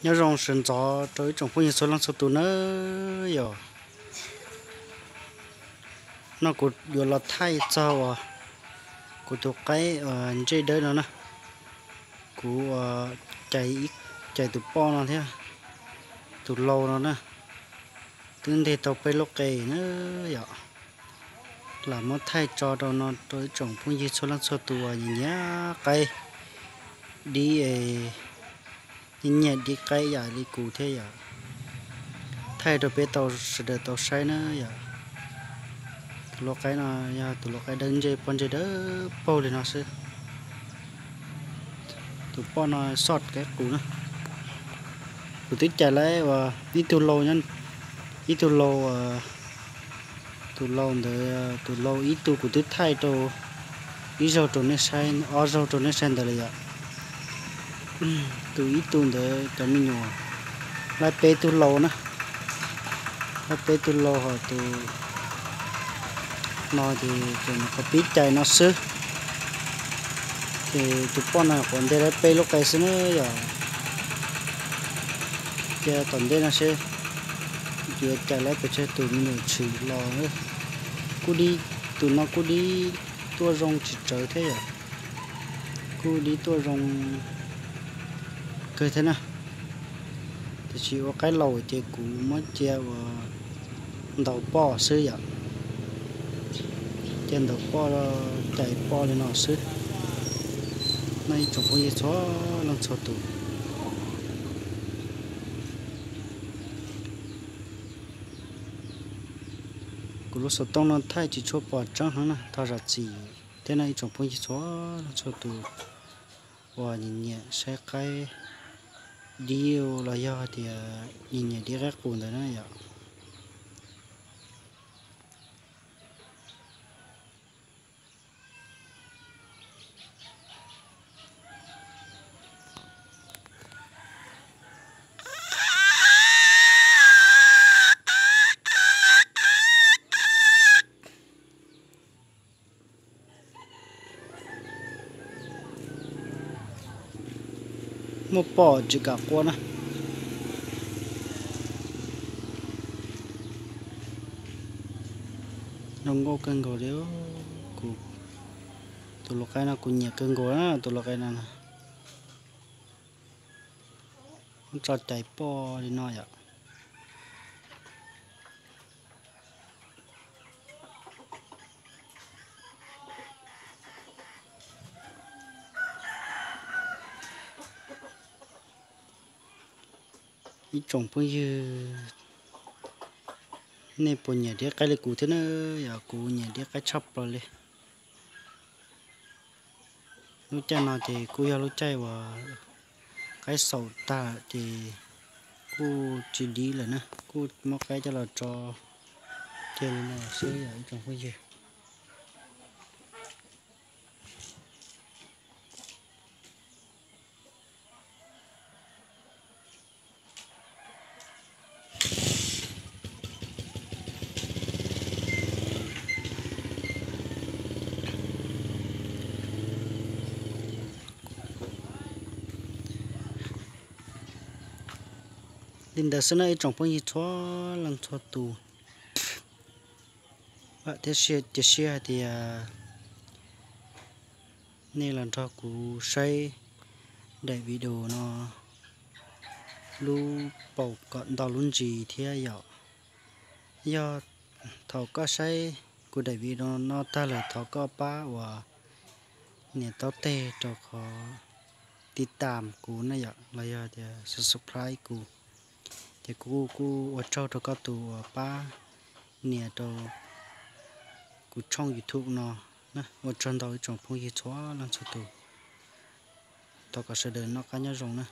Nyob zoo sawv ntxov rau ib tsoom phooj ywg txhua leej txhua tus nawb yom. No kuv yuav los thaij txog uas kuv tus qaib ntsej dawb no na. Kuv cais, cais tus poj no thiab tus lau no na, twb nteg tau peb lub qe na yom. Lam muab thaij tso rau no rau ib tsoom phooj ywg txhua leej txhua tus uas nyiam nyiam qaib dib, nyiam nyiam dib qaib yam li kuv thiab yom. Thaij rau peb tau, sawv daws tau saib na yom. Tus lau qaib no yog tus lau qaib dawb ntsej, pob ntseg dawb paug li no xwb. Tus poj no xoj qaib qus na. Kuv twb cais lawm uas ib tug lau, ib tug lau, tus lau ntawd, tus lau ib tug kuv twb thaij rau ib zaug rau nej saib, ob zaug rau nej saib ntawd lawm yom. Tus ib tug ntawd cov me nyuam laib peb tug lau na, laib peb tug lau, ho tus no ces tus no qhov pib cais no xwb. Ces tus poj no nyuam qhuav nteg laib peb lub qe xwb na yom. Cia tom ntej no seb yuav cais laib pes tsawg tus me nyuam tshwm los. Kuj dib, tus no kuj dib tuaj zoo tsis tsawg thiab yom. Kuj dib tuaj zoo kawg thiab na. Tiam sis ua qaib laus ces kuv muab cia ua ntaus poj xwb yom. Cia ntaus poj, cais poj li no xwb. No ib tsoom phooj ywg txhua leej txhua tus, kuv lub xov tooj no thaij tsis tshua pom tseeb heev na, thov zam txim thiab no ib tsoom phooj ywg txhua leej txhua tus uas nyiam nyiam saib qaib dib los yog tias nyiam nyiam dib qaib qus ntawd na yom. Muaj poj tsis kam qua na. Zoo nkauj kawg nkaus li. Kuv tus lau qaib no kuv nyiam kawg nkaus na, tus lau qaib no na. Muab tso cais poj li no yom. Ib tsoom phooj ywg, nej puas nyiam dib qaib li kuv thiab na? Yog kuv nyiam dib qaib tshaj plaws li. Lub caij no ces kuj yog lub caij uas qaib xaum tag ces kuj tsis dib lawm na, kuj muab qaib coj los tso kiag li no xwb yom ib tsoom phooj ywg. Li ntawd xwb na ib tsoom phooj ywg txhua leej txhua tus. Vam thiab cia siab hais tias nej los nrog kuv saib daim video no lub paus kom ntau lub ntsis thiab yom. Yog thaum koj saib kuv daim video no tag lawm thov koj pab uas nias taub teg rau qhov tiv tam kuv na yom, los yog tias subscribe kuv. Ces kuv kuj ua tsaug rau koj tus uas pab nias rau kuv tshooj YouTube no. Ua tsaug ntau ib tsoom phooj ywg txhua leej txhua tus. Thov kom sawv daws noj qab nyob zoo na.